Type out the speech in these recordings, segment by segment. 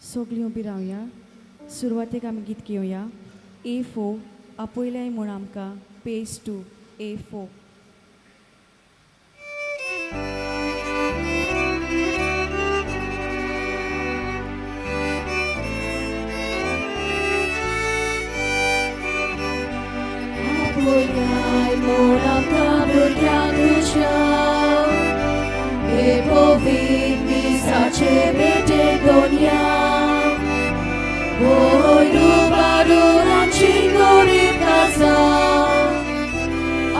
सगळीं उबी रावया. सुरवातेक आमी गीत घेवया A4, आपयल्याय म्हूण आमकां, पेज 2, A4. आपयल्याय म्हूण आमकां भुरग्यांक तुज्या हे पवित्र मिसाचे भेटेक दोनया वयर उबारून आमची गरीब काळजां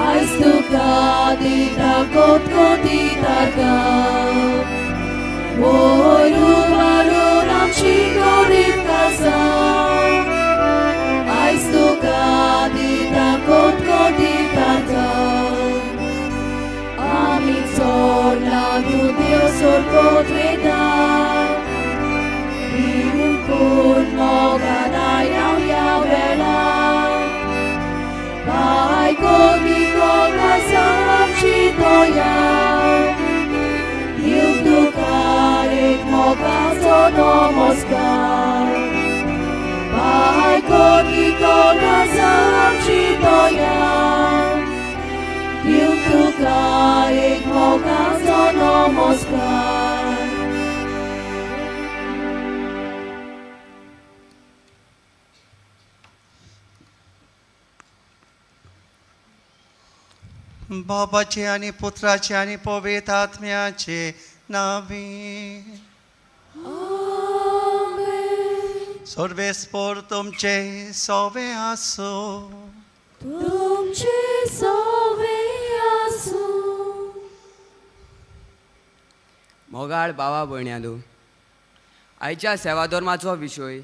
आयज तुका दिता कोतकोती तारकां. वयर उबारून आमची गरीब काळजां आयज तुका दिता कोतकोती तारकां. आमी चोडला तूं देव सोर पदवेदार पूण मोगान आयल्या वेळार बायको काळजां आमची तयार दिवंक तुका एक मोगाचो नमस्कार. बायको काळजां आमची तयार दिवंक तुका एक मोगाचो नमस्कार. बाबाचे आनी पुत्राचे आनी पवित्र आत्म्याचे नांवी. सर्वेस्पर तुमचे सवे आसूं. तुमचे सवे आसूं. मोगाळ भावा भयण्यानो, आयच्या सेवाधर्माचो विशय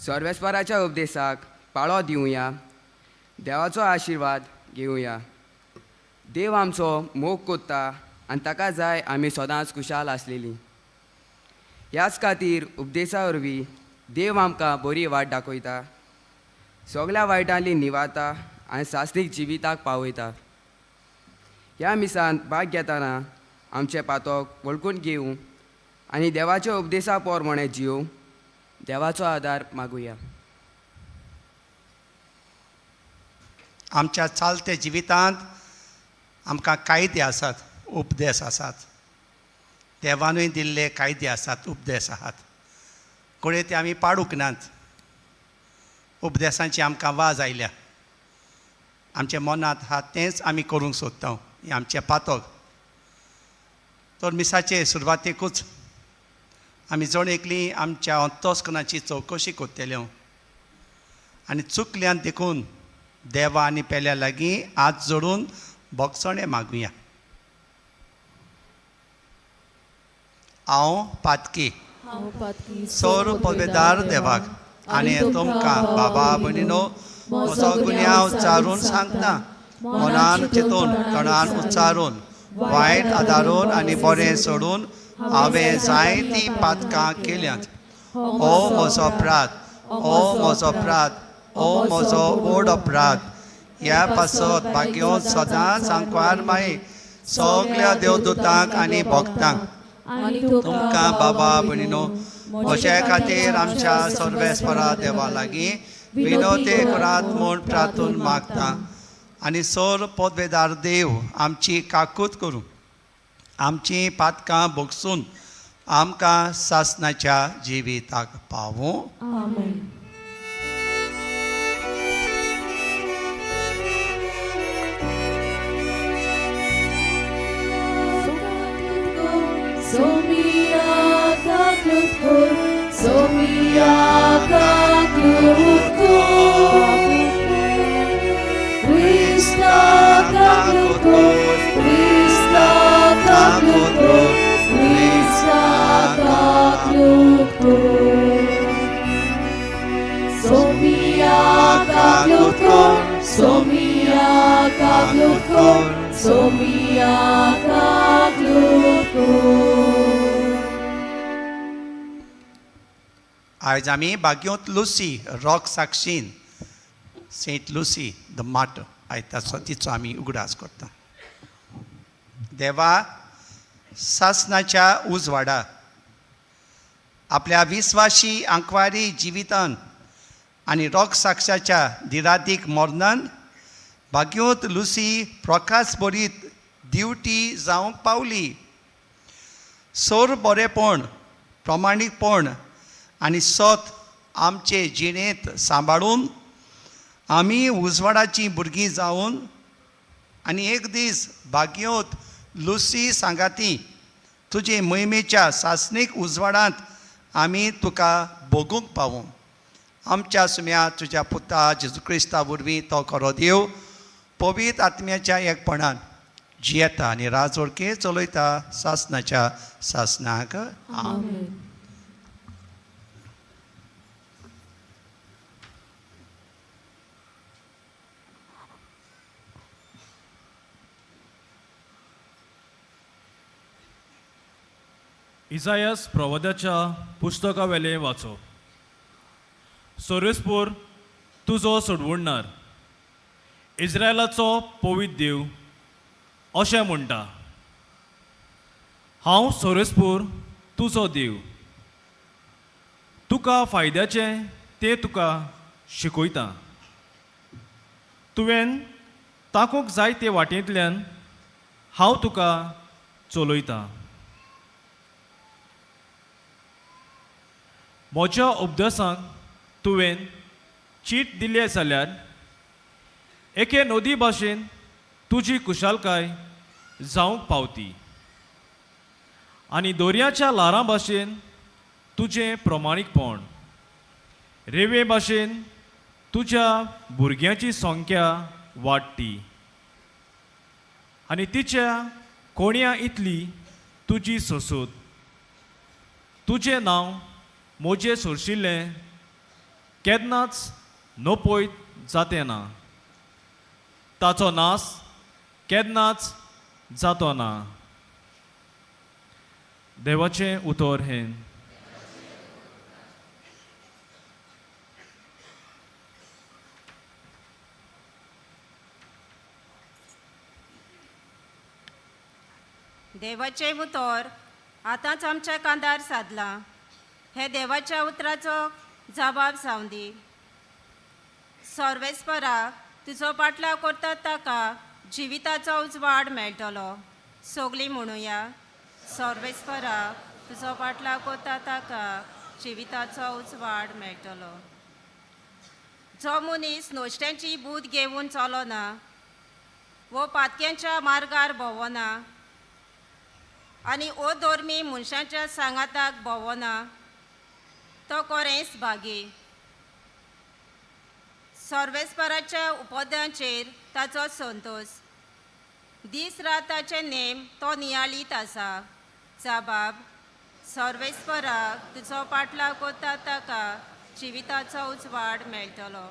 सर्वेस्पराच्या उपदेसाक पाळो दिवया, देवाचो आशिर्वाद घेवया. देव आमचो मोग कोत्ता आनी ताका जाय आमी सदांच खुशाल आसलेलीं. ह्याच खातीर उपदेसा वरवीं देव आमकां बरी वाट दाखयता, सगल्या वायटांनी निवारता आनी सासणीक जिविताक पावयता. ह्या मिसांत भाग घेतना आमचें पातक वळखून घेवं आनी देवाच्या उपदेसा प्रमाणें जियोवं. देवाचो आदार मागुया. आमच्या चालते जिवितांत आमकां कायदे आसात, उपदेश आसात. देवानूय दिल्ले कायदे आसात, उपदेश आसात. घडये ते आमी पाडूंक नात. उपदेसांची आमकां वाज आयल्या. आमच्या मनांत आहा तेंच आमी करूंक सोदता. हें आमचें पातक. तर मिसाचे सुरवातेकूच आमी जण एकली आमच्या अंतस्करणाची चवकशी करतले आनी चुकल्यान देखून देवा आनी पेल्या लागीं हात जोडून भोगसणें मागुया. हांव पातकी हांव पातकी सोर पदवेदार देवाक आनी तुमकां बाबा भयणीनो म्हजो गुन्यांव चारून सांगता. मनान चिंतून, तोंडान उच्चारून, वायट आदारून आनी बरें सोडून हांवें जायतीं पातकां केल्यांत. ओ म्हजो अपराध, ओ म्हजो अपराध, ओ म्हजो व्हड अपराध. ह्या पासत भाग्योन सदांच आंकवार माई, सगल्या देवदूतांक आनी भक्तांक, तुमकां बाबा भयणीनो म्हजे खातीर आमच्या सर्वेस्परा देवा लागीं विनोती करात म्हूण प्रार्थून मागता. आनी सोर पदवेदार देव आमची काकूत करूं, आमची पातकां भोगसून आमकां सासणाच्या जिविताक पावूं. आमेन. Somia kaklutkur, Somia kaklutkur, Krista kaklutkur, Krista kaklutkur, Krista kaklutkur. Somia kaklutkur, Somia kaklutkur, Somia kaklutkur. आयज आमी बाग्योंत लुसी रॉक साक्षीन, सेंट लुसी the martyr, आयज ताचो तिचो आमी उगडास करता. देवा, सासणाच्या उजवाडा आपल्या विस्वाशी आंकवारी जिवितान आनी रोग साक्षाच्या दिरादीक मरणान भाग्योत लुसी प्रकाश बरीत दिवटी जावंक पावली. सोर बरेपण, प्रमाणीकपण आनी सत आमचे जिणेंत सांबाळून आमी उजवाडाचीं भुरगीं जावन आनी एक दीस भाग्योत लुसी सांगाती तुजे मोहिमेच्या सासणीक उजवाडांत आमी तुका भोगूंक पावूं. आमच्या सुम्या तुज्या पुता जेजू क्रिस्ता वरवीं तो खरो देव पवित्र आत्म्याच्या एकपणान जियेता आनी राजवळके चलयता सासनाच्या सासनाक. आमेन. इजायस प्रवादाच्या पुस्तकावेलें वाचो. सोरेसपूर तुजो सोडवणणार इस्रायलाचो पवित्र देव अशें म्हणटा, हांव सोरेसपूर तुजो देव, तुका फायद्याचें तें तुका शिकयतां. तुवें ताकूंक जाय ते वाटेंतल्यान हांव तुका चलयतां. म्हज्या उपदेसांक तुवें चीट दिलें जाल्यार एके नदी भाशेन तुजी कुशालकाय जावंक पावती आनी दर्याच्या ल्हारां भाशेन तुजें प्रमाणीकपण, रेंवे भाशेन तुज्या भुरग्यांची संख्या वाडटी आनी तिच्या कोण्या इतली तुजी सोसूत. तुजें नांव म्हजें सोरशिल्लें केन्नाच नपयत जातें ना, ताचो नास केन्नाच जातो ना. देवाचें उतर हें. देवाचें उतर आतांच आमच्या कांदार सादलां. हे देवाच्या उतराचो जबाब जावं दी. सर्वेस्परा तुजो पाटलाव करतात ताका जिविताचो उजवाड मेळटलो. सगलीं म्हणुया, सर्वेस्परा तुजो पाटलाव करता ताका जिविताचो उजवाड मेळटलो. जो मनीस नोश्ट्यांची बूद घेवन चलना वो पातक्यांच्या मार्गार भोंवना आनी ओ धर्मी मनशाच्या सांगाताक भोंवना तो कोरेंच भागी. सर्वेस्पराच्या उपद्यांचेर ताचो संतोश, दीस रात ताचे नेम तो नियाळीत आसा. जाबाब सर्वेस्पराक तुजो पाटलाव करता ताका जिविताचो उजवाड मेळटलो.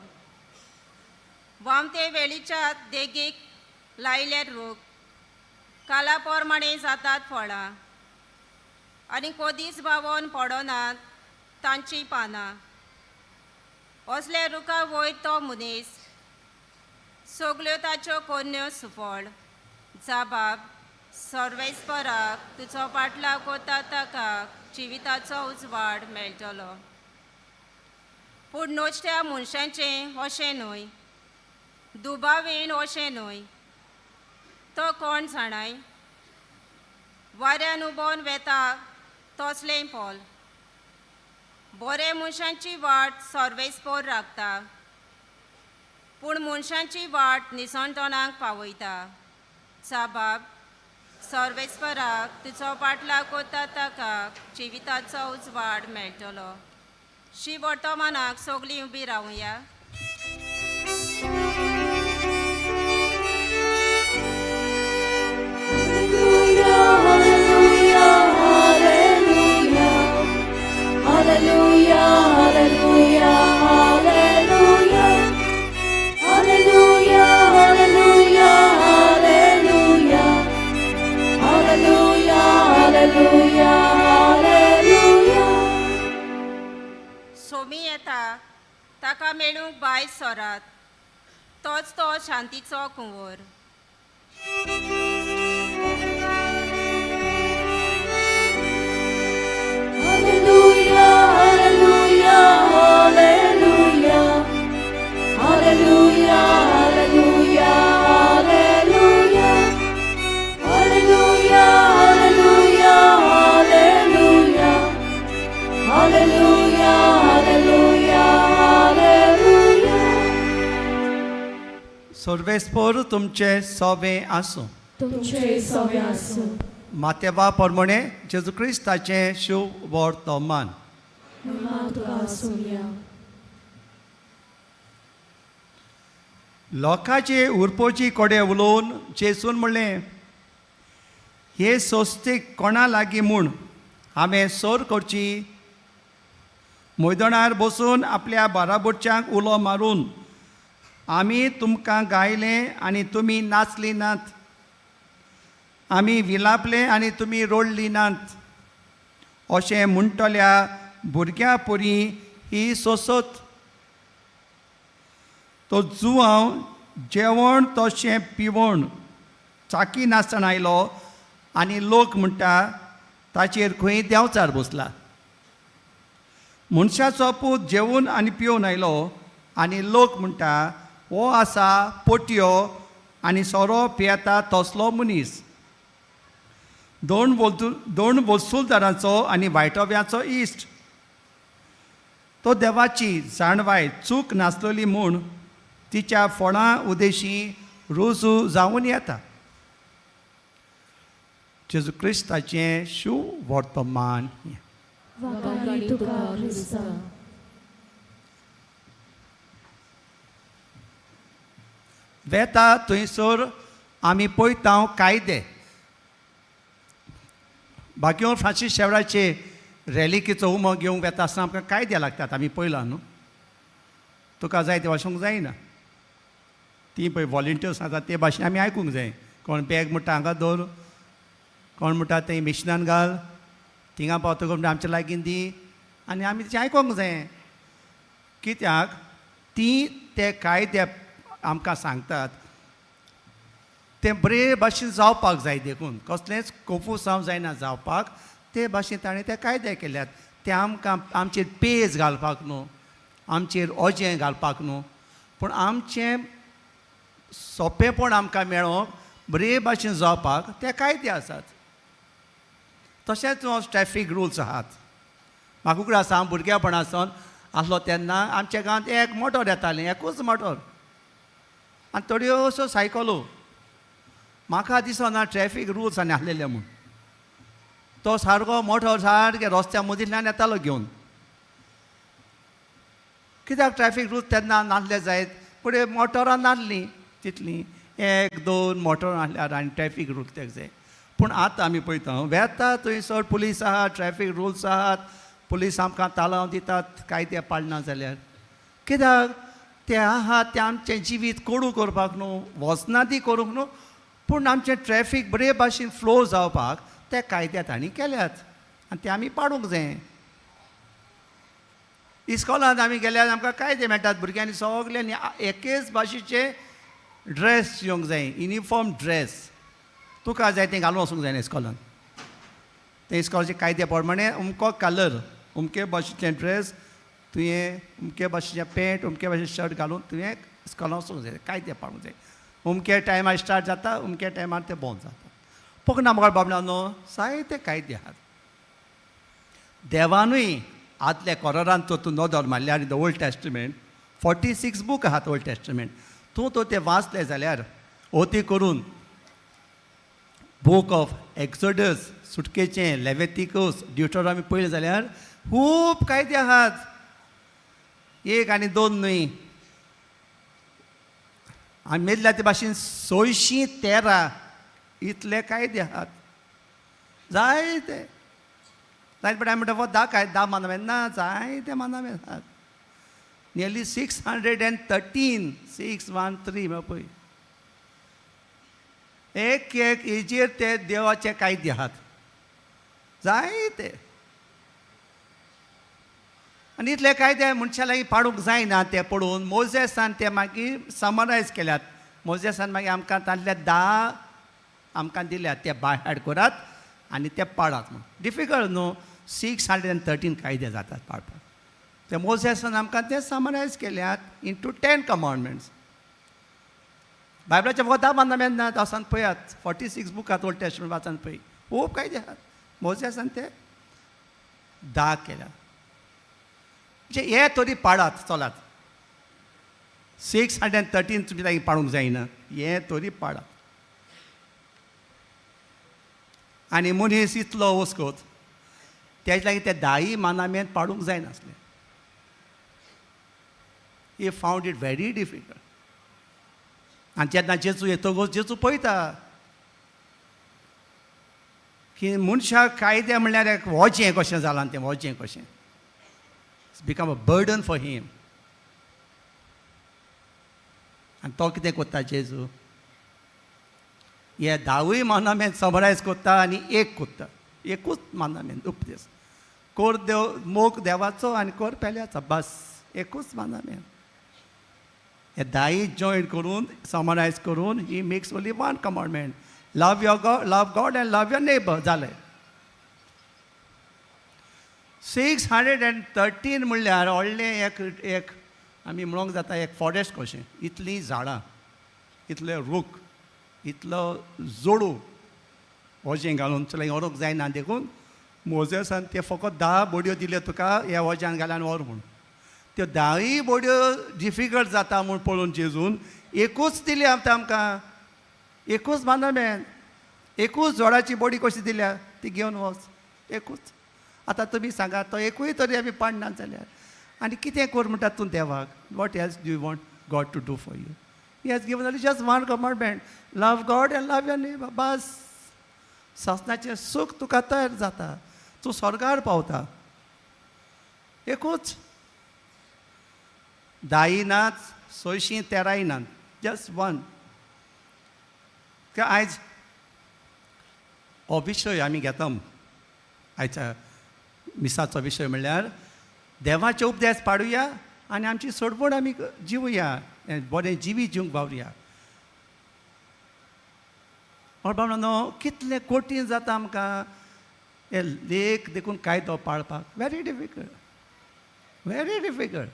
वामते वेळीच्या देगेक लायले रूख काला प्रमाणे जातात फळां आनी कोदीच बावोन पडनात तांचीं पानां. असल्या रुखा वयर तो मनीस सगल्यो ताच्यो कोन्न्यो सुफळ. जाबाब सर्वेस्पराक तुजो पाटलाव करता ताका जिविताचो उजवाड मेळटलो. पूण नोचत्या मनशांचें अशें न्हय, दुबावीन अशें न्हय, तो कोण जाणाय वाऱ्यान उबोन वेता तसलें पोल. बरे मनशांची वाट सर्वेस्पोर राखता, पूण मनशांची वाट निसणतणाक पावयता. साबाब सर्वेस्पराक तुजो पाटलाव करता ताका जिविताचो उजवाड मेळटलो. शी वर्तमानाक सगलीं उबी रावया. Hallelujah, hallelujah, hallelujah. Hallelujah, hallelujah, hallelujah. Hallelujah, hallelujah, hallelujah. Somi येता ताका मेळूंक बाय सरात, तोच तो शांतीचो कुंवर. Hallelujah. सर्वेस्पोर तुमचे सोबें आसूं. तुमचे सवे आसूं. मातेवा प्रमाणे जेजू क्रिस्ताचें शुभ वर्तमान. महिमा तुका आसूया. लोकांचे उरपोची कडेन उलोवन जेजून म्हणलें, हे सोस्तीक कोणा लागीं म्हूण हांवें सर करची? मैदानार बसून आपल्या बाराबोरच्यांक उलो मारून, आमी तुमकां गायलें आनी तुमी नाचलीं नात, आमी विलापले आनी तुमी रडलीं नात, अशें म्हणटल्या भुरग्यां परी ही सोंसत. तो जुवांव जेवण तशें पिवण चाकी नासतना आयलो आनी लोक म्हणटा ताचेर खंय देंवचार बसला. मनशाचो पूत जेवन आनी पिवन आयलो आनी लोक म्हणटा हो आसा पोटयो आनी सोरो पियेता तसलो मनीस, दोन वसुलदारांचो आनी वायटोव्याचो इश्ट. तो देवाची जाणवाय चूक नासलेली म्हूण तिच्या फोंडा उदेशी रुजू जावन येता. जेजू क्रिस्ताचें शुवर्तमान. वाखाणी तुका क्रिस्ता. वेता थंयसर आमी पळयता कायदे. बाकी फ्रांसीस शेवराचे रॅलिकीचो उमो घेवंक वेता आसतना आमकां कायदे लागतात, आमी पळयला न्हू. तुका जाय ते वचूंक जायना. ती पळय वॉलंटियर्स आसा ते भाशेन आमी आयकूंक जाय. कोण बॅग म्हणटा हांगा दवर, कोण म्हणटा थंय मिशनान घाल, थिंगा पावतकच म्हणटा आमच्या लागीं दी, आनी आमी तें आयकोंक जाय. कित्याक ती ते कायदे आमकां सांगतात तें बरे भाशेन जावपाक जाय, देखून कसलेंच कोफुसांव जायना जावपाक ते भाशेन ताणें ते कायदे केल्यात. ते आमकां आमचेर पेज घालपाक न्हू, आमचेर ओजें घालपाक न्हू, पूण आमचें सोंपेंपण आमकां मेळोंक बरे भाशेन जावपाक ते कायदे आसात. तशेंच ट्रॅफीक रुल्स आहात. म्हाका उगडास आसा, हांव भुरगेपणा सावन आसलो तेन्ना आमच्या गांवांत एक मोटोर येतालें, एकूच मोटोर आनी थोड्योश्यो सायकलो. म्हाका दिसना ट्रॅफीक रुल्स आनी आसलेले म्हूण. तो सारको मोटोर सारके रस्त्या मदींतल्यान येतालो घेवन. कित्याक ट्रॅफीक रुल्स तेन्ना नासले जायत, पूण मोटोरां नासलीं तितलीं, एक दोन मोटोरां आसल्यार आनी ट्रॅफीक रुल्स तेक जाय. पूण आतां आमी पळयता वेता थंयसर पुलीस आहात, ट्रॅफीक रुल्स आहात, पुलीस आमकां तालांव दितात कायदे पाळना जाल्यार. कित्याक ते आहात ते आमचें जिवीत कोडू करपाक न्हू, वचना ती करूंक न्हू, पूण आमचें ट्रॅफीक बरे भाशेन फ्लो जावपाक ते कायदे तांणी केल्यात आनी ते आमी पाडूंक जाय. इस्कॉलांत आमी गेल्यार आमकां कायदे मेळटात, भुरग्यांनी सगल्यांनी एकेच भाशेचे ड्रेस येवंक जाय, युनिफॉर्म ड्रेस. तुका जाय तें घालून वचूंक जायना इस्कॉलान. ते इस्कॉलाचे कायदे प्रमाणे अमको कलर, अमके भाशेचें ड्रेस, तुवें अमके भाशेचें पेंट, अमके भाशेचें शर्ट घालून तुवें इस्कॉलान वचूंक जाय, कायदे पाळूंक जाय. अमके टायमार स्टार्ट जाता, अमके टायमार तें बंद जाता. पोकना मुखार बाबडानो जायते कायदे आहात. देवानूय आदल्या कोरारान तो तूं नदर मारल्यार the old testament 46 book आहात ओल्ड टेस्टमेंट. तूं तो ते वाचले जाल्यार ओती करून बूक ऑफ एक्सोडस, सुटकेचें, लेवेतिकस, ड्युटोरामी पळयलें जाल्यार खूब कायदे आहात, एक आनी दोन न्हय. आनी मेजल्या ते भाशेन 613 इतले कायदे आहात, जायते जायते. पण आमी म्हणटा हो 10 कायदे, 10 मानवे ना, जायते मानवे आहात. नियरली 613, 613 म्हळ्यार पळय एक एक हेजेर ते देवाचे कायदे आहात जायते. आनी इतले कायदे मनशा लागीं पाडूंक जायना. ते पडून मोजेसान ते मागीर समरायज केल्यात. मोजेसान मागीर आमकां तांतले 10 आमकां दिल्यात, ते बाय हाड करात आनी ते पाडात म्हूण. डिफिकल्ट न्हू, 613 कायदे जातात पाळपाक. ते मोजेसान आमकां ते समरायज केल्यात इंटू 10 कमांडमेंट्स. बायबलाच्या फकत 10 माननामे नात, वचून पळयात 46 बुकात ओल्ड टेस्टमेंट वाचून पळय, खूब कायदे आहात. मोजेसान ते 10 केल्यात, म्हणजे हे तरी पाडात चलात. 613 तुमी लागीं पाडूंक जायना, हें तरी पाडात. आनी मनीस इतलो वस्कोत तेजे लागीं ते दायी मानामेन पाडूंक जायनासलें. He found it very difficult. आनी जेन्ना जेजू येतकूच जेजू पळयता की मनशाक कायदे म्हणल्यार एक वजें कशें जालां, तें वजें कशें, it's become a burden for him. आनी तो कितें कोत्ता जेजू, हे धावूय मानामेन समरायज कोत्ता आनी एक कोत्ता, एकूच मानामेन उपदेश कोर देव मोग देवाचो आनी कोर पेल्याचो, बस एकूच मानामेन. हे धायी जॉयन करून समरायज करून he makes only one commandment, love your God, love God and love your neighbour. जालें. 613 म्हणल्यार व्हडलें एक एक आमी म्हणूंक जाता एक फॉरेस्ट कशें, इतलीं झाडां, इतले रूख, इतलो जोडू वजें घालून चल व्हरूंक जायना. देखून मोजेसान ते फकत 10 बोडयो दिल्यो तुका ह्या वज्यान घाल्यान व्हर म्हूण. त्यो 10 बोडयो डिफिकल्ट जाता म्हूण पळोवन जेजून एकूच दिली आमकां, आमकां एकूच मानमेन, एकूच जोडाची बोडी कशी दिल्या ती घेवन वच, एकूच. आतां तुमी सांगा तो एकूय तरी आमी पाडना जाल्यार आनी कितें कर म्हणटा तूं देवाक? What else do you want God to do for you? He has given only just one commandment, love God and love your neighbour. बस सासणाचें सूख तुका तयार जाता, तूं स्वर्गार पावता. एकूच, 10 नात, 613 नात, जस्ट वन. आयज हो विशय आमी घेता, आयच्या मिसाचो विशय म्हणल्यार देवाचे उपदेश पाडुया आनी आमची सोडवण आमी जिवया, बरें जिवीत जिवंक वावरुया. बाबा कितलें कठीण जाता आमकां हे लेख देखून कायदो पाळपाक, व्हेरी डिफिकल्ट, व्हेरी डिफिकल्ट.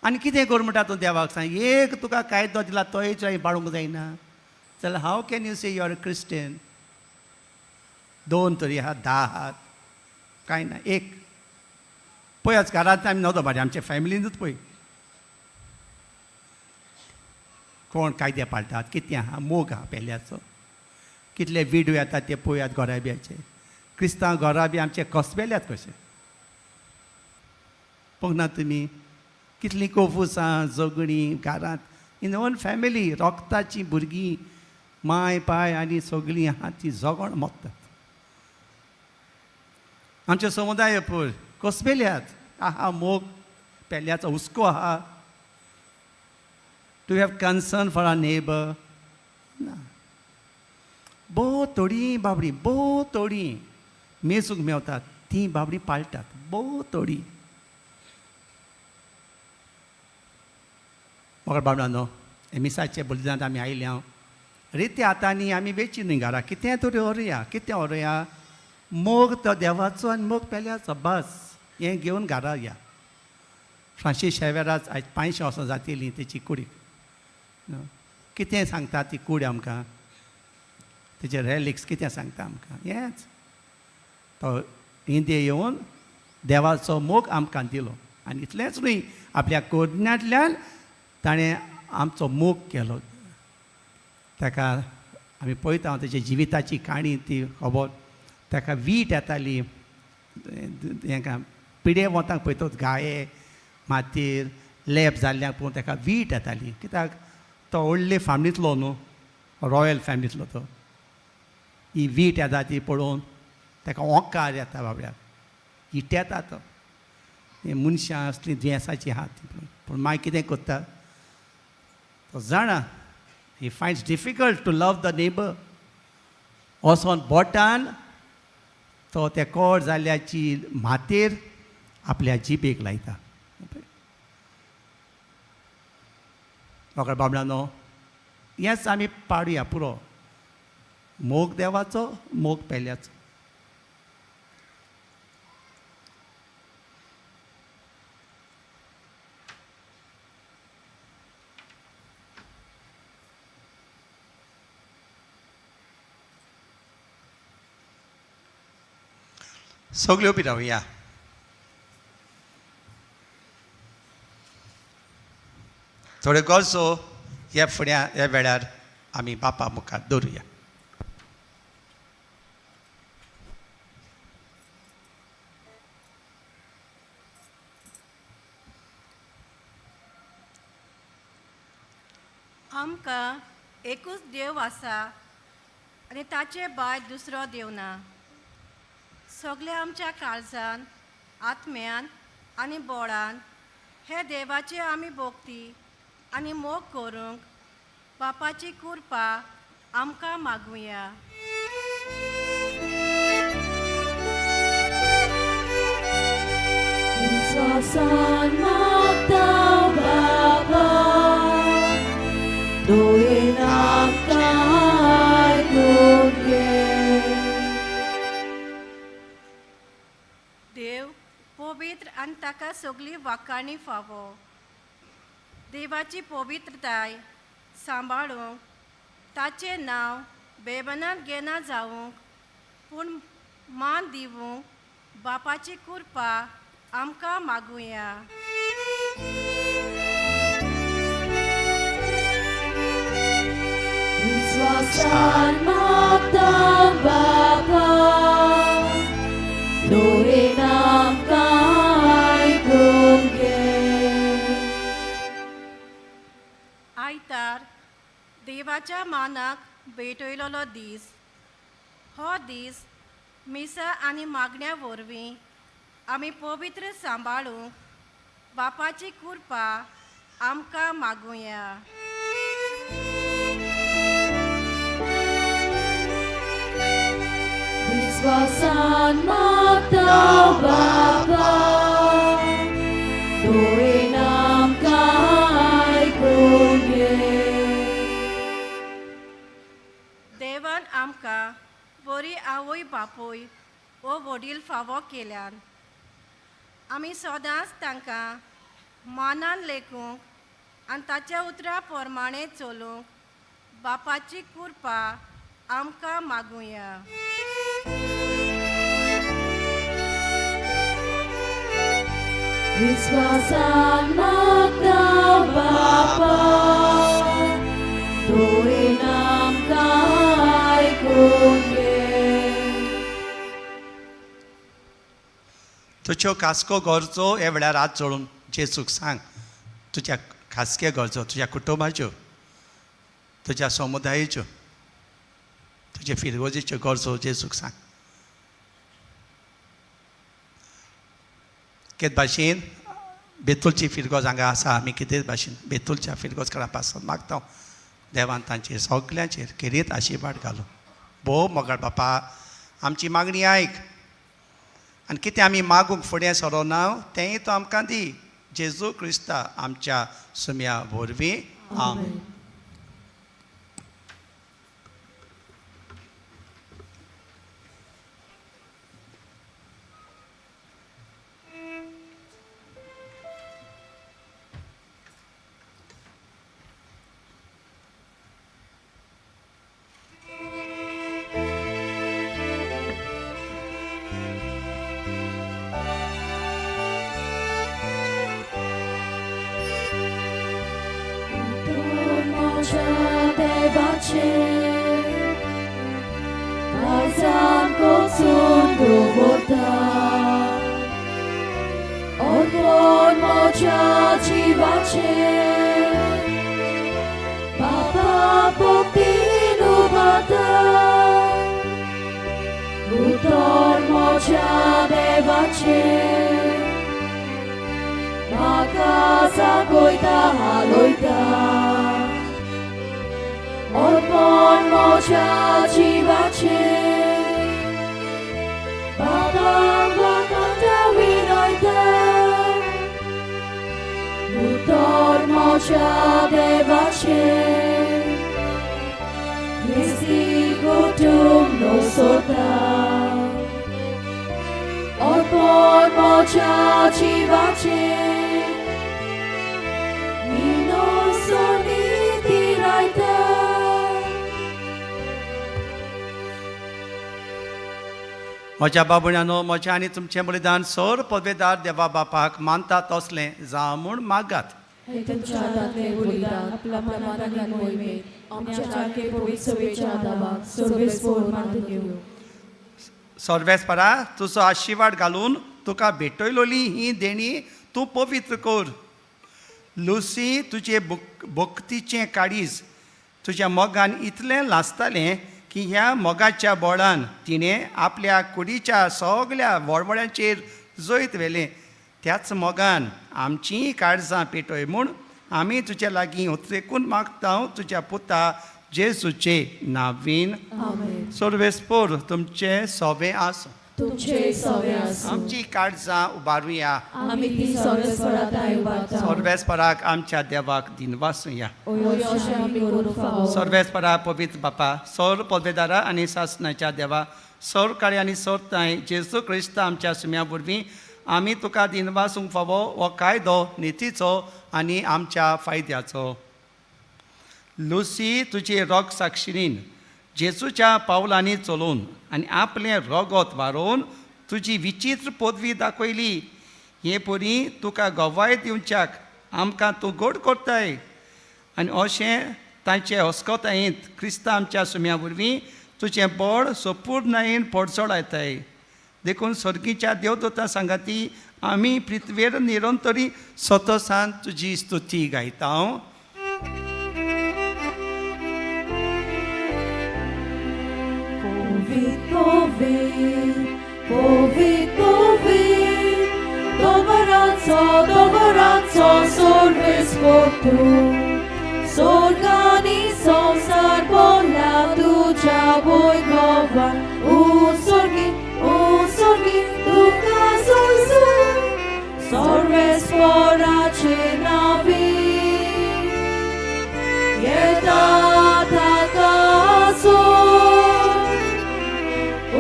आनी कितें कर म्हणटा तूं देवाक सांग, एक तुका कायदो दिला तोय हांवें पाळूंक जायना जाल्यार how can you say you are a Christian? 2 तरी आहात, 10 आहात, कांय ना, एक पळयाच घरांत आमी नदो भारी आमच्या फॅमिलीनूच पळय कोण कायदे पाळटात, कितें आहा, मोग आहा पेल्याचो, कितले विडो येतात ते पळयात घराब्याचे, क्रिस्तांव घराबी आमचे कसबेल्यात कशे पळोवंक ना तुमी, कितलीं कोफुसां झगडीं घरांत, इन ओन फॅमिली, रोगताचीं भुरगीं माय पाय आनी सगळीं आहा ती झगड मोडटात. आमचे समुदाय पळय कसबेल्यात आहा, मोग पेल्याचो हुस्को आहा. To have concern for our neighbour ना. भोव थोडीं बाबडीं, भोव थोडीं मेजूंक मेवतात तीं बाबडीं पाळटात, भोव थोडीं. म्हाका बाबडानो हे मिसाचे बलिदानांत आमी आयले हांव रित्या हातांनी आमी वेची न्हय घरा, कितें तरी व्हरुया, कितें व्हरुया, मोग तो देवाचो आनी मोग पेल्याचो, बस हें घेवन घरा या. फ्रांसीस शेवेराच आयज 500 वर्सां जातेलीं तेची कुडीक, कितें सांगता ती कूड आमकां, तेजे रेलिक्स कितें सांगता आमकां, हेंच तो इंदे येवन देवाचो मोग आमकां दिलो. आनी इतलेंच न्हय, आपल्या कोरण्यांतल्यान ताणें आमचो मोग केलो. ताका आमी पळयता तेच्या जिविताची काणी ती खबर, ताका वीट येताली, हेका पिडे वताक पळयतच गाये मातयेर लेप जाल्ल्याक पळोवन ताका वीट येताली, कित्याक तो व्हडले फॅमिलींतलो न्हू, रॉयल फॅमिलींतलो तो. ही वीट येता ती पळोवन ताका ओंकार येता, बाबड्याक इटेता तो, ही मनशां असलीं दुयेंसाचीं आहा ती पळोवन. पूण मागीर कितें करता तो जाणा, he finds difficult to love the neighbour. वचोन बोटान तो त्या कोड जाल्ल्याची मातेर आपल्या जिबेक लायता. म्हाका बाबडानो हेंच आमी पाडुया पुरो, मोग देवाचो, मोग पेल्याचो. सगल्यो बी रावया. थोड्यो गरजो ह्या फुड्या ह्या वेळार आमी बापा मुखार दवरुया. आमकां एकूच देव आसा आनी ताचे भायर दुसरो देव ना. सगळे आमच्या काळजान, आत्म्यान आनी बोळान हे देवाचे आमी भोगती आनी मोग करूंक बापाची कृपा आमकां मागुया. विश्वासान मागता बाबा, दोळे आमकां आयकून घे. देव पवित्र आनी ताका सगली वाखाणी फावो. देवाची पवित्रताय सांबाळूंक ताचें नांव बेबनात घेना जावंक पूण मान दिवूंक बापाची कृपा आमकां मागुया. विश्वासान मागता बाबा, दोळे आमकां आयकून घे. आयतार देवाच्या मानाक भेटयलेलो दीस. हो दीस मिसा आनी मागण्या वरवीं आमी पवित्र सांबाळूंक बापाची कृपा आमकां मागुया. विश्वासान मागता बाबा, दोळे आमकां आयकून घे. देवान आमकां बरी आवय बापूय वो वडील फावो केल्यान आमी सदांच तांकां मानान लेखूंक आनी ताच्या उतरा प्रमाणें चलूंक बापाची कृपा आमकां मागुया. विश्वासान मागता बाबा, दोळे आमकां आयकून घे. तुज्यो खासको गरजो ह्या वेळार हात जोडून जेजूक सांग. तुज्या खासक्या गरजो, तुज्या कुटुंबाच्यो, तुज्या समुदायेच्यो, तुज्या फिरगोजेच्यो गरजो जेजूक सांग. कितें भाशेन बेतुलची फिरगोज हांगा आसा, आमी कितें भाशेन बेतुलच्या फिरगोजकारा पासून मागता देवान तांचेर सगल्यांचेर खेरीत आशिर्वाद घालूं. भोव मोगाळ बापा, आमची मागणी आयक आनी कितें आमी मागूंक फुडें सरोना तेंय तो आमकां दी. जेजू क्रिस्ता आमच्या सुम्या वरवीं, आमेन. म्हज्या देवाचे काळजान कोचून दवरता, अर्पण म्हज्या जिवाचे बाबा भक्तीन उबारता. उतर म्हज्या देवाचे म्हाका जागयता हालयता, अर्पण म्हज्या जिवाचे बाबा वाकांता विनयता. उतर म्हज्या देवाचे क्रिस्ती कुटुंब नोसोता, अर्पण म्हज्या जिवाचे मिनोसणी तिरायता. म्हज्या बाबुण्यानो, म्हज्या आनी तुमचें बलिदान सर पदवेदार देवा बापाक मानता तसलें जावं म्हूण मागात. हे तुमच्या हातांतले बलिदान आपल्या मनात आनी मोहिमेत आमच्या आखे पवित्र सभेच्या आदाबाक सर्वेस्पोर मानून घेवं. सर्वेस्परा, तुजो आशिर्वाद घालून तुका भेटयलोली ही देणी तूं पवित्र कर. लुसी, तुजे भक्तीचें काळीज तुज्या मोगान इतलें लासतालें की ह्या मोगाच्या बळान तिणें आपल्या कुडीच्या सगल्या वळवळ्यांचेर जैत व्हेलें. त्याच मोगान आमचींय काळजां पेटय म्हूण आमी तुज्या लागीं उतरेकून मागता, तुज्या पुता जेजूचे नावीन. आमेन. सर्वेस्पोर तुमचें सोबें आसूं. तुमचे सवे आसूं. आमची काळजां उबारुया. आमी ती सर्वेस्परा ताय उबारता. सर्वेस्पराक आमच्या देवाक दिनवासुया. हय, अशें आमी करूंक फावो. सर्वेस्परा, पवित्र बापा, सौर पदवेदारा आनी सासणाच्या देवा, सौर काळी आनी सौर ताय, जेजू क्रिस्त आमच्या सुम्या वरवीं आमी तुका दिनवासूंक फावो हो कायदो नितीचो आनी आमच्या फायद्याचो. लुसी तुजी रोग साक्षिणीन जेजूच्या पावलांनी चलोवन आनी आपलें रगत वारोवन तुजी विचित्र पदवी दाखयली. हे परी तुका गवाय दिवच्याक आमकां तूं गोड करताय आनी अशें तांचे हस्कतायेंत क्रिस्ता आमच्या सुम्या वरवीं तुजें बळ सोपूर्णायेन पडसळायताय. देखून सर्गीच्या देवदूता सांगाती आमी पृथ्वेर निरंतरी सतसान तुजी स्तुती गायता. Povit, povit, povit, povit, domorodco, domorodco, sorvesportu. Sorgani संसार बोला तुझ्या वैभवान. उसर्गी, उसर्गी, तुका सोयसोय, सर्वेस्पराचे नावी. येता ताका सोय.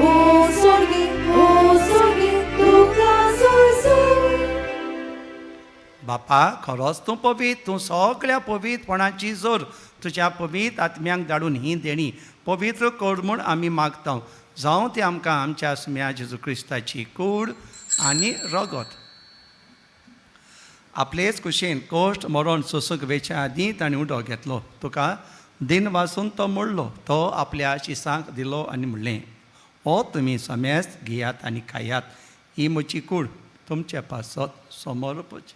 उसर्गी, उसर्गी, तुका सोयसोय. बापा, खरोच तूं पवीत, तूं सगळ्या पवीतपणाची जोर. तुज्या पवीत आत्म्यांक धाडून ही देणी पवित्र कर म्हूण आमी मागता. जावं ती आमकां आमच्या सुम्या जेजू क्रिस्ताची कूड आनी रगत. आपलेच कुशेन कोश्ट मरण सोसूंक वेच्या आदीं ताणें उदक घेतलो, तुका दिन वासून तो मोडलो, तो आपल्या शिसांक दिलो आनी म्हणलें, हो तुमी समेस्त घेयात आनी खायात. ही म्हजी कूड तुमचे पासत समर्पची.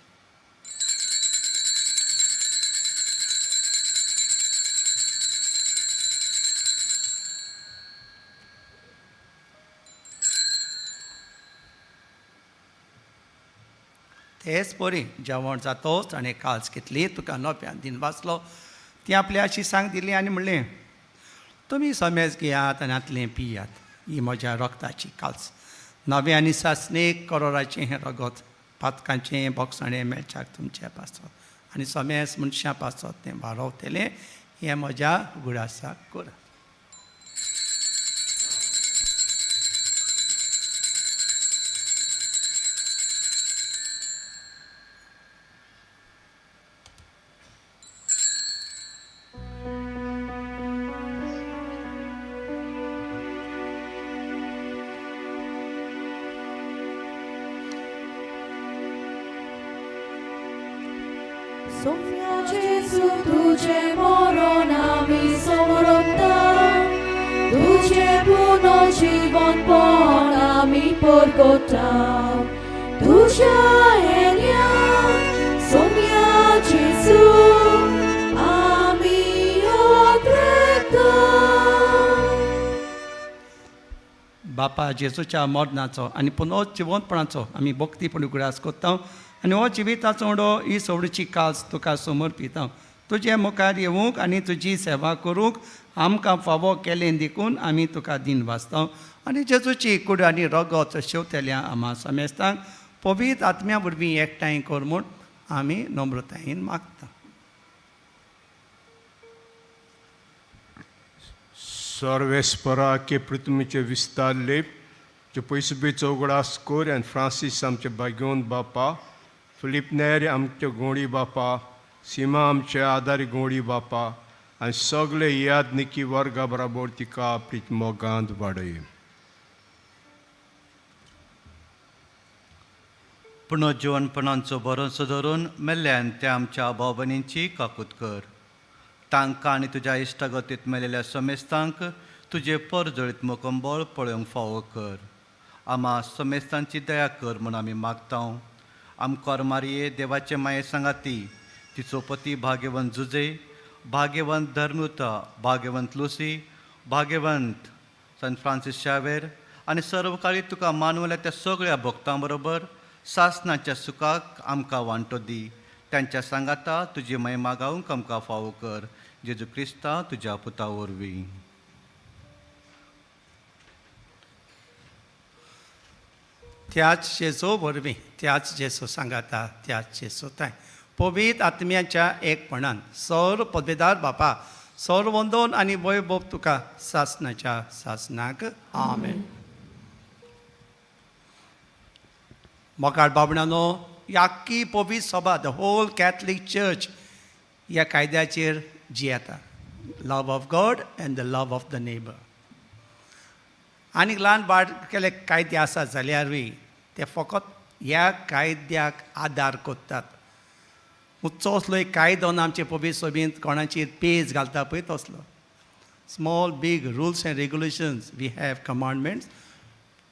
तेच परी जेवण जातोच ताणें काल्स घेतली, तुका नव्यान दिन वाचलो, ती आपल्या शिसांक दिली आनी म्हणलें, तुमी समेज घेयात आनी हातलें पियात. ही म्हज्या रगताची काल्स, नवें आनी सासणेक करोराचें हें रगत पातकांचें बोगसाणें मेळच्याक तुमचे पासत आनी समेज मनशां पासत तें वारोवतलें. हें म्हज्या गुडासाक करात. सोम्या जेजू, तुझे मरण आमी समरता, तुझे पुनर्जीवनपण आमी परगटा. तुझ्या येण्या सोम्या जेजू आमी ओत्रेता. बापा, जेजूच्या मरणाचो आनी पुनर्जिवंतपणाचो आमी भक्तीपण उगडास करता आनी हो जिविताचो उडो ही सवडीची काज तुका समर्पिता. तुजे मुखार येवंक आनी तुजी सेवा करूंक आमकां फावो केलें देखून आमी तुका दिन वाचता आनी जेजूची कूड आनी रगत शेवतेल्या आमा समेस्तांक पवित्र आत्म्या वरवीं एकठांय कर म्हूण आमी नम्रतायेन मागता. सर्वेस्परा के पृथ्वीचे विस्तार लेप जे पयसुबेचो उगडास कर आनी फ्रांसीस आमचे भाग्योन बापा, फिलीप नेर आमचे गोंडी बापा, सीमा आमचे आदारी गोंडी बापा आनी सगळे याद निकी वर्गा बराबर तिका आपली मोगांत वाडय. पुनर्जिवनपणांचो भरोसो धरून मेल्ल्यान त्या आमच्या भाव भयणींची काकूत कर. तांकां आनी तुज्या इश्टागतींत मेलेल्या समेस्तांक तुजें परजळीत मुकंबळ पळोवंक फावो कर. आमा समेस्तांची दया कर म्हूण आमी मागता. आमकां मारये देवाचे माये सांगाती तिचो पती भाग्यवंत जुजे, भाग्यवंत धर्मूता, भाग्यवंत लुसी, भाग्यवंत सन फ्रांसीस शावेर आनी सर्वकाळी तुका मानवल्या त्या सगळ्या भक्तां बरोबर सासनाच्या सुखाक आमकां वांटो दी. त्यांच्या सांगाता तुजी महिमा गावंक आमकां फावो कर. जेजू क्रिस्ता तुज्या पुता वरवीं. त्याच जेजो वरवीं, त्याच जेजो सांगाता, त्याच जेजो ताय पवित्र आत्म्याच्या एकपणान सौर पदवेदार बापा सौर वंदोन आनी वैभव तुका सासनाच्या सासनाक. आमेन. मोगाळ बाबणानो, आख्खी पवित्र सभा, the whole Catholic church ह्या कायद्याचेर जियेता, love of God and the love of the neighbour. आनीक ल्हान बारकेले कायदे आसात जाल्यारूय ते फकत ह्या कायद्याक आदार करतात. उच्चो असलो एक कायदो ना आमचे पवित्र सभेंत कोणाचेर पेज घालता पळय तसलो. Small big rules and regulations, we have commandments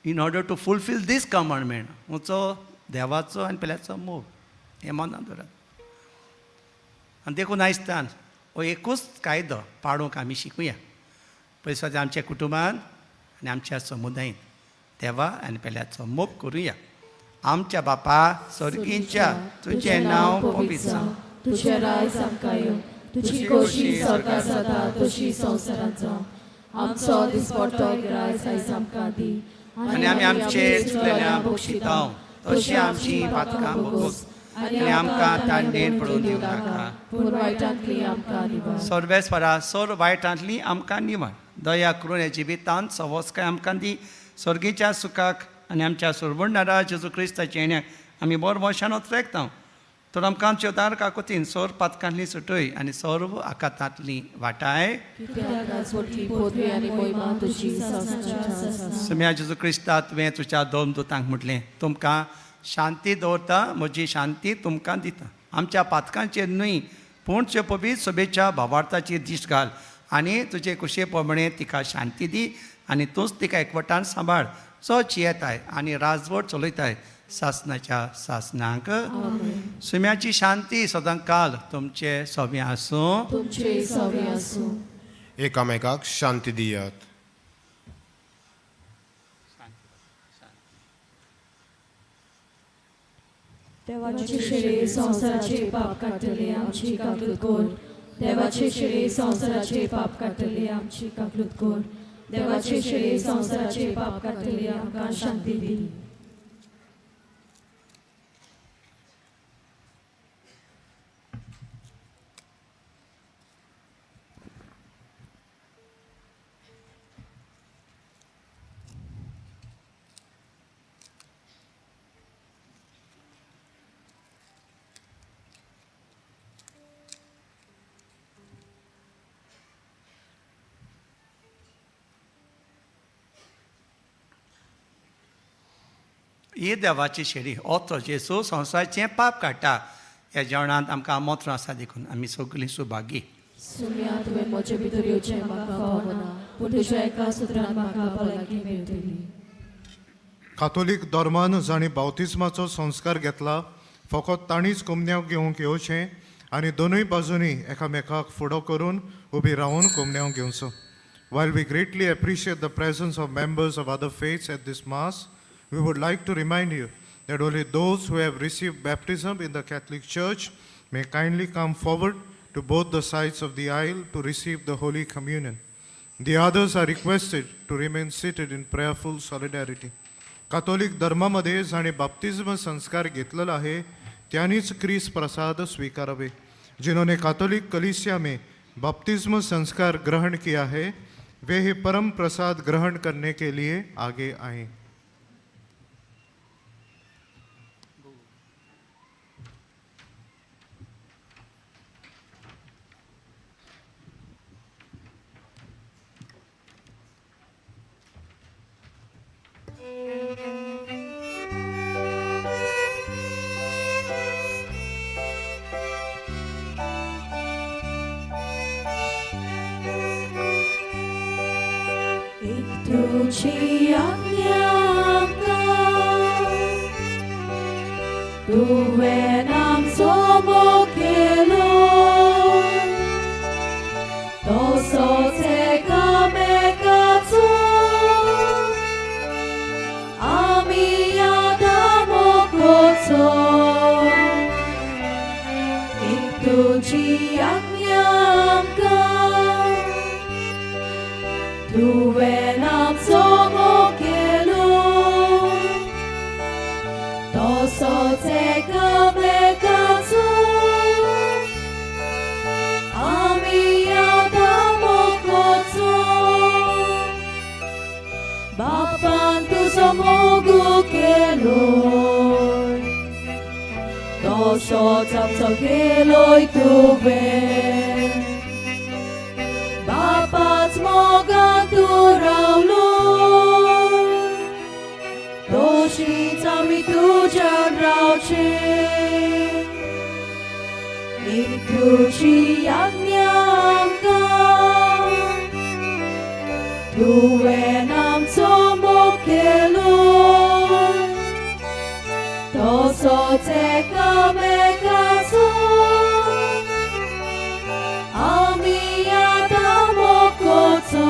in order to fulfil this commandment. उंचो देवाचो आनी पेल्याचो मोग हें मनान दवरात. आनी देखून आयजतान हो एकूच कायदो पाळूंक आमी शिकुया पयस आमच्या कुटुंबान आनी आमच्या समुदायेंत देवा आनी पेल्याचो मोग करुया. आमच्या बापा सर्गींच्या, तुजें नांव पवित्र जावं, तुजें राज आमकां येवं, तुजी खोशी स्वर्गार जाता तशी संवसारांत जावं. आमचो दिसपट्टो ग्रास आयज आमकां दी, आनी आमी आमचे चुकलेल्या बक्षितां तशी आमची पातकां बोगोस, आनी आमकां तांडेन पडून दिवं नाका, पूण वायटांतली आमकां निवार. सर्वेस्वरा, सर्व वायटांतली आमकां निवार. दया करून ह्या जिवितांत सवस्काय आमकां दी. सर्गीच्या सुखाक आनी आमच्या सुरवणारा जेजू क्रिस्ताच्या येण्याक आमी बरो वशान त्रेकता. तर आमकां आमच्या दार काकोतीन सर्व पातकांतली सुटय आनी सर्व आकातांतली वाटाय. कित्याक राजवटली पदवी आनी मोहिमा तुजी सासणाच्या सासणाक. सुम्या जेजू क्रिस्ता, तुवें तुज्या दोन दुतांक म्हटलें, तुमकां शांती दवरता, म्हजी शांती तुमकां दिता. आमच्या पातकांचेर न्हय पूण तुजे पवित्र सभेच्या भावार्थाचेर दिश्ट घाल आनी तुजे कुशे प्रमाणे तिका शांती दी आनी तूंच तिका एकवटान सांबाळ, जो जियेताय आनी राजवट चलयताय सासनाच्या सासनाक. सुम्याची शांती सदांकाल तुमचे सोबें आसूं. तुमचे सवे आसूं. एकामेकाक शांती दियात. देवाचे शिरे संवसाराचे पाप काडटले, आमची काकलूत कर. देवाचे शिरे संवसाराचे पाप काडटले, आमची काकलूत कर. देवाचे शिरे संवसाराचे पाप काडटले, आमकां शांती दी. ही देवाची शेरी, ओतो जेसू संवसाराचें पाप काडटा. ह्या जेवणांत आमकां आमंत्रण आसा देखून आमी सगळीं सुभागी. सुम्या, तुवें म्हजे भितर येवचें म्हाका फावना, पूण तुज्या एका सुत्रान म्हाका भलायकी मेळटली. कातोलीक धर्मान जांणी बावतिज्माचो संस्कार घेतला फकत तांणीच कोमन्याव घेवंक येवचें आनी दोनूय बाजूंनी एकामेकाक फुडो करून उबी रावन कोमन्याव घेवचो. While we greatly appreciate the presence of members of other faiths at this Mass, we would like to remind you that only those who have received baptism in the Catholic Church may kindly come forward to both the sides of the aisle to receive the Holy Communion. The others are requested to remain seated in prayerful solidarity. Catholic धर्मामध्ये जांणी बाप्तिज्म संस्कार घेतलेला आहे त्यांनीच क्रिस प्रसाद स्वीकारावे. जिन्होंने कातोलिक कलीसिया में बपतिस्म संस्कार ग्रहण किया है वे ही परम प्रसाद ग्रहण करने के लिए आगे आएं. तुजी आज्ञा आमकां तुवें आमचो मोग केलो तसोच एकामेकाचो आमी आतां मोग करचो एक तुजी आज्ञा आमकां तुवें आमचो मोग केलो तसोच एकामेकाचो आमी आतां मोग करचो बापान तुजो मोग केलो तसोच आमचो केलोय तुवें बापाच मोगान तूं रावलो तशीच आमी तुज्यान रावचे एक तुजी आज्ञा आमकां तुवें आमचो मोग केलो तसोच एकामेकाचो आमी आतां मोग करचो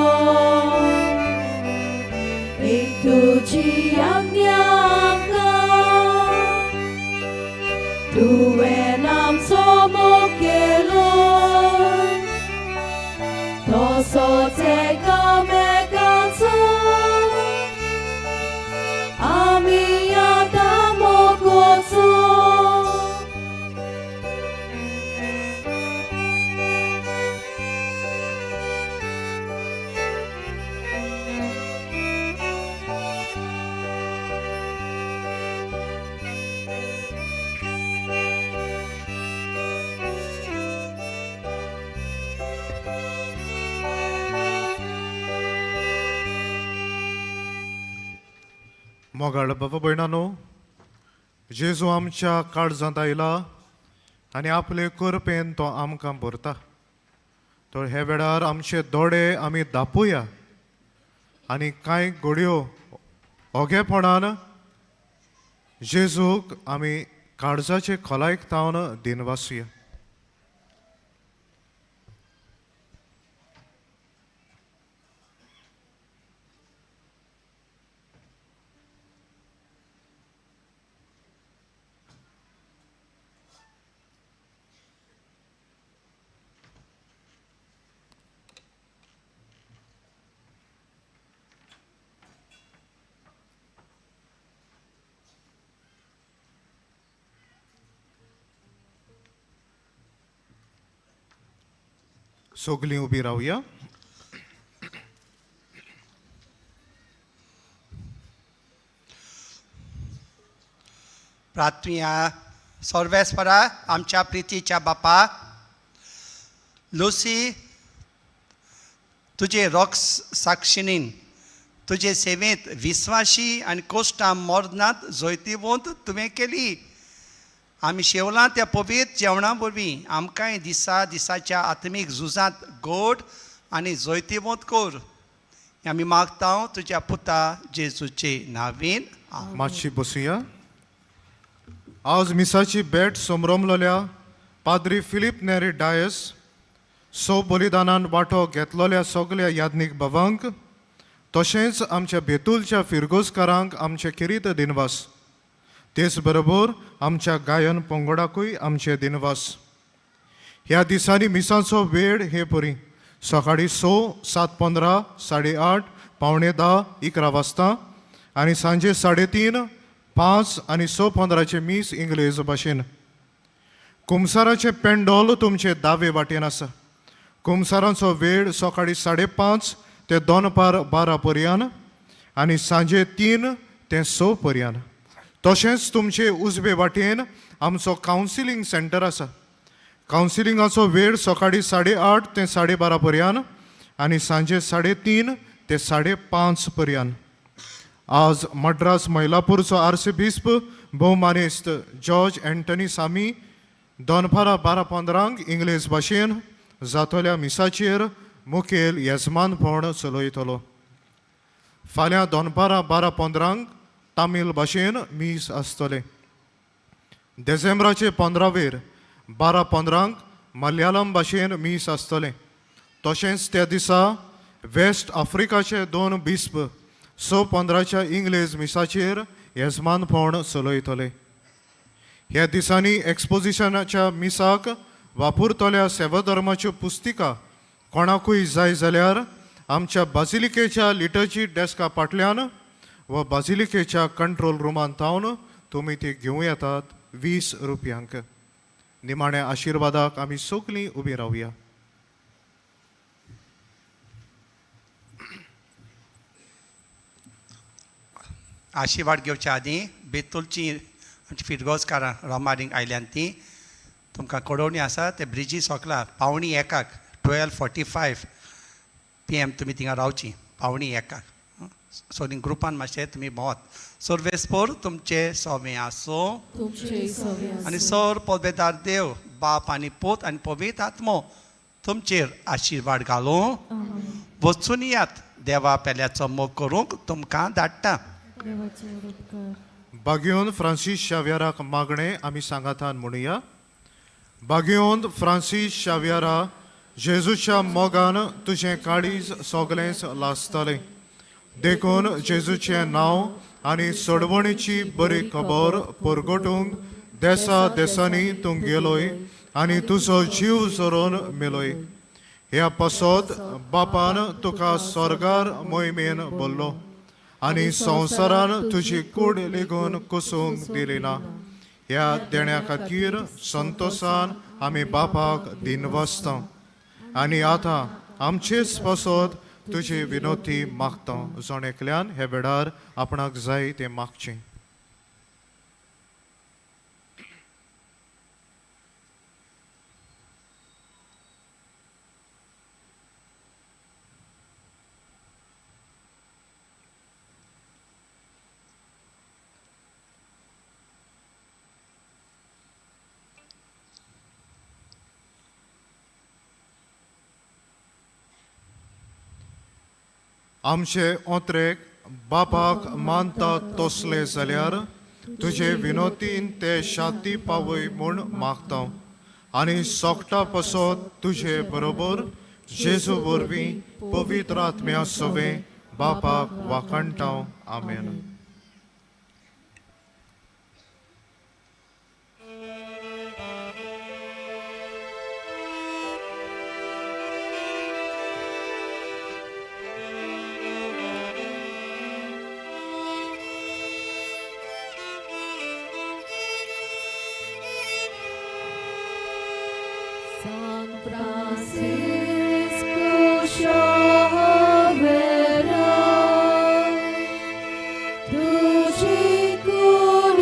एक तुजी आज्ञा आमकां तुवें आमचो मोग केलो तसोच एकामेकाचो आमी आतां मोग करचो. मोगाळ बाबा भयणानो, जेजू आमच्या काळजांत आयला आनी आपले करपेन तो आमकां भरता. तर हे वेळार आमचे दोळे आमी दापुया आनी कांय घडयो ओगेपणान जेजूक आमी काळजाचे खोलायक तावन दिनवासुया. सगलीं उबी रावया. प्रार्थुया. सर्वेस्परा, आमच्या प्रितीच्या बापा, लुसी तुजे रोक्स साक्षिणीन तुजे सेवेंत विस्वाशी आनी कोश्टां मरणांत जैतिवंत तुवें केली. आमी शेवलां त्या पवित्र जेवणा वरवीं आमकांय दिसा दिसाच्या आत्मीक झुजांत गोड आनी जैतिवंत कर. हें आमी मागता तुज्या पुता जेजूचे नांवेन. मातशी बसुया. आज मिसाची भेट समरमलोल्या पाद्री फिलीप नेरी डायस सो बलिदानान वांटो घेतलोल्या सगल्या याज्ञीक बाबांक तशेंच आमच्या बेतुलच्या फिरगोजकारांक आमचे खेरीत दिनवास. तेच बरोबर आमच्या गायन पंगडाकूय आमचे दिनवास. ह्या दिसांनी मिसाचो वेळ हे परी: सकाळीं 6, 7:15, 8:30, 9:45, 11 वाजता आनी सांजे 3:30, 5 आनी 6:15चें मीस इंग्लेज भाशेन. कुमसाराचें पेंडोल तुमचे दावे वाटेन आसा. कुमसारांचो वेळ सकाळीं 5:30 ते दनपार 12 पर्यंत आनी सांजे 3 ते 6 पर्यंत. तशेंच तुमचे उजवे वाटेन आमचो कावन्सिलींग सेंटर आसा. कावन्सिलिंगाचो वेळ सकाळीं 8:30 ते 12:30 पर्यंत आनी सांजे 3:30 ते 5:30 पर्यंत. आज मड्रास मैलापूरचो आर्सेबिस्प भोवमानेस्त जॉर्ज एंटनी सामी दनपारां 12:15क इंग्लेज भाशेन जातोल्या मिसाचेर मुखेल येजमानपण चलयतलो. फाल्यां दनपारां 12:15 तामील भाशेन मीस आसतलें. देसेंब्राचे 15वेर 12:15 मलयाळम भाशेन मीस आसतलें. तशेंच त्या दिसा वेस्ट आफ्रिकाचे 2 बिस्प 6:15 इंग्लेज मिसाचेर येजमानपण चलयतले. ह्या दिसांनी एक्सपोजिशनाच्या मिसाक वापरतल्या सेवाधर्माच्यो पुस्तिका कोणाकूय जाय जाल्यार आमच्या बाजिलिकेच्या लिटर्जी डेस्का फाटल्यान वा बाजिलिकेच्या कंट्रोल रुमान थावन तुमी ती घेवं येतात 20 रुपयांक. निमाण्या आशिर्वादाक आमी सगलीं उबीं रावया. आशिर्वाद घेवच्या आदीं बेतुलची आमची फिरगोजकारां रोमारींग आयल्यान ती तुमकां कळोवणी आसा. ते ब्रिजी सोकला 12:45 12:45 PM तुमी थिंगा रावची 12:45. सो ग्रुपान मातशें तुमी भोंवत. सर्वेस्पोर तुमचे सोवें आसूं. आनी सर पदवेदार देव बाप आनी पूत आनी पवित्र आत्मो तुमचेर आशिर्वाद घालूं. वचून यात. देवा पेल्याचो मोग करूंक तुमकां धाडटा. बागयोन फ्रांसीस शाव्याराक मागणें आमी सांगातान म्हणुया. बागयोन फ्रांसीस शाव्यारा, जेजूच्या मोगान तुजें काळीज सगळेंच लासतलें. देखून जेजूचें नांव आनी सोडवणीची बरी खबर परगटूंक देसा देसांनी तूं गेलोय आनी तुजो जीव झरोवन मेलोय. ह्या पासत बापान तुका स्वर्गार मोहिमेन बोल्लो आनी संवसारान तुजी कूड लेगून कोसूंक दिली ना. ह्या देण्या खातीर संतोसान आमी बापाक दिनवासता आनी आतां आमचेच पासत तुजी विनोती मागता. जण एकल्यान हे वेळार आपणाक जाय तें मागचें. आमचे ओंत्रेक बापाक मानता तसले जाल्यार तुजे विनोतीन ते शांती पावय म्हूण मागता आनी सोकटा पासत तुजे बरोबर जेजू वरवीं पवित्र आत्म्या सवें बापाक वाखाणटा. आमेन. San Francisco Xavier, तुझी कुड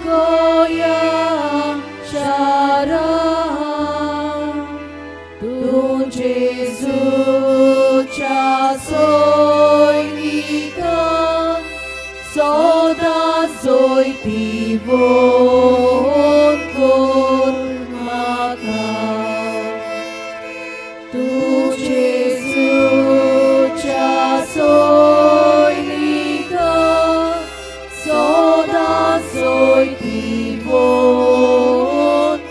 गोया शारा, तूं जेजूच्या सैनिका सदां जैतिवंत कर म्हाका. तूं जेजूच्या सैनिका सदां जैतिवंत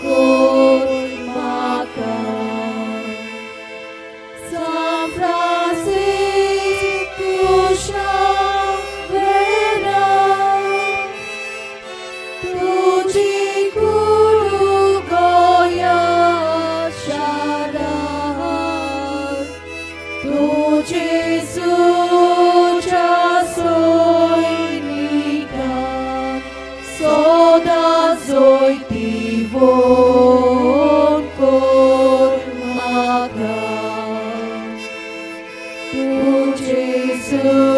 कर म्हाका. San Francisco Xavier, तुझी कुड गोया शारा, तूं जेजूच्या सैनिका सदां जैतिवंत कर म्हाका. तूं जेजूच्या